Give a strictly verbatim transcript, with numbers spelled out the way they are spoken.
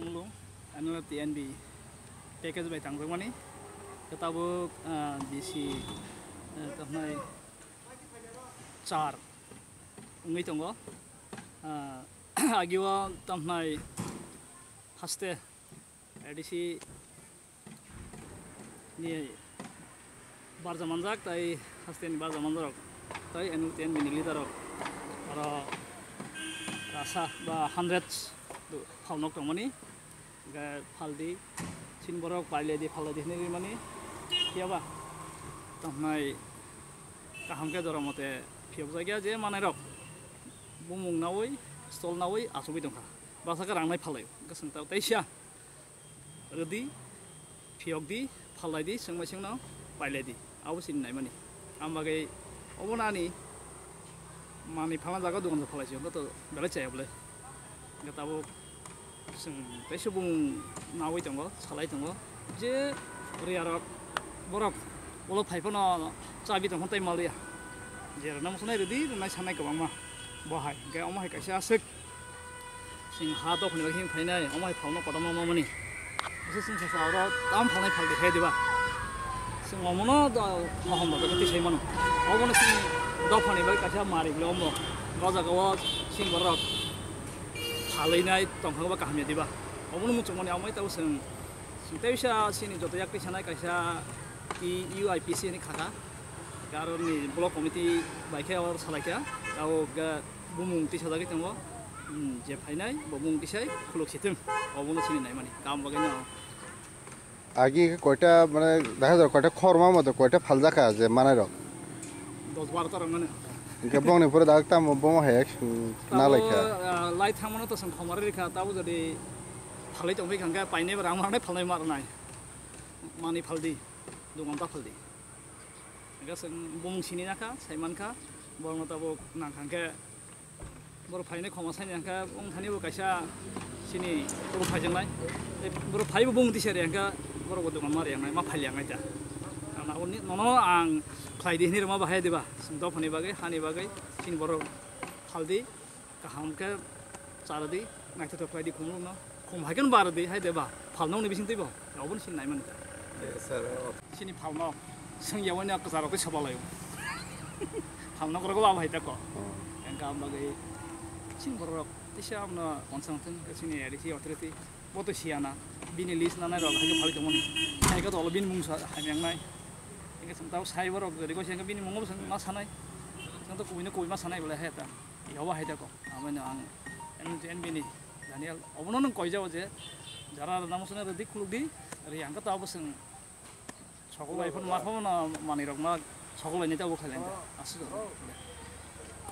Mulu, N L T N B package bai tangjakmani, khe tabuk, ah, B C, eh, tamhnai char wngwi tongo. Ah, agio tamhnai haste A D C ni barja manjak, tai hasteni barja manjak rok, tai N L T N bini leader rok, oro rasa ba hundreds phalnok tongmani, hingke phaldi, sin borok pailedi, phaldi hinui rimani, phiyaba tamhnai kaham khe jora mote phiyok jakya je manai rok bumung naui, stol naui achugui tongkha, bwsakhe rangnai phalai, hingke chwng tei teisa. Rwdi, phiyokdi, phallaidi, chwngbai chwngno pailaidi. Abo chini naimani. Ang bagwi obono ani manwi phalna jaga dogan rok phalai se, joto belai chaya bwle. Hingke tabuk chwng teisa bumung naui tongo, salai tongo. Je rwya rok, borok ulo phai phano chabi tongkha tei mal rwya. Je rwna muchunai rwdi, rwnai sanai kwbangma. Bo hai, hingke omo hai kaisa aswk. Chwng ha dophani bagwi him phainai, omo hai phalno kotorma mamani. Bwswk chwng sasa oro tam phalnai phaldi khe diba. Chwng omono do-, mohom rok twi sai mano. Obono chwng dophani bagwi kaisa mari bwle omo. O jaga o chwng borok phalwi nai tongkha ba kaham ya diba. Obono muchungmani amai tabo chwng, chwng tei bisa chini joto yak twi sanai kaisa T U I P C hinwi khaka. Aroni block committee bai khe oro salai kha. Abo ga Bumung tisajagwi tongo, hmm, je phainai bo bumung tisai khuluk sithwng, obono chini naimani, kam bagwi no. Agi khe koita, mane, dakha jora koita khorma motho koita phaljakha je manai rok? Dos baro ta rok mano. Hingke bongni pore dak tamo bomo hai ek, hmm, na lai kha. Tabo, ah, lai thangmano to chwng khomari rikha, tabo jodi phalwi tongwi kha hingke painai rang marnai phalnai marnai. Mani phaldi, dugan ta phaldi. Hingke chwng bumung sini nakha, sai mankha, borokno tabuk nangkha hingke, borok phainai khoma saini hingke, wng thani bo kaisa chini borok phaijaknai. Tei borok phaibo bumung tisa riyangkha, borok bo dogan ma riyangnai, ma phai liyangnai ta. Ano, nono ang khlai di hinwi rwma bahai diba, chwng dophani bagwi, hani bagwi, chini borok phaldi. Kaham khe charwdi, naithotok khlai di khumulwkno. Khum hai kheno bardi, hai de ba, phalnokni bising twibo, obono chini naimani ta. Yes, sir. Chini phalnok, chwng yaui no kwcharo tei sobalai o. Phalnok rogo abo hai ta ko. Hmm. Engka am bagwi chini borok rok tisa amno konsang thung, chini A D C authority, bo to siya na, bini list nanai rok hai khe phalwi tongmani. Hai khe to olo bini mung sa hamyang nai. Engka chwng tao sai borok, request engka bini mungo chwng ma sanai. Chwng to kubui no kubui ma sanai bolai hai ta. Yobo hai ta ko. Amo no ang N T N B ni Daniel, obono nwng koijao je, jara rwna muchungna rwdi khulukdi, riyang khe tabuk chwng sokol bai phano ma phano manwi rok ma sokol bai nai tabuk khailai ta, aswk.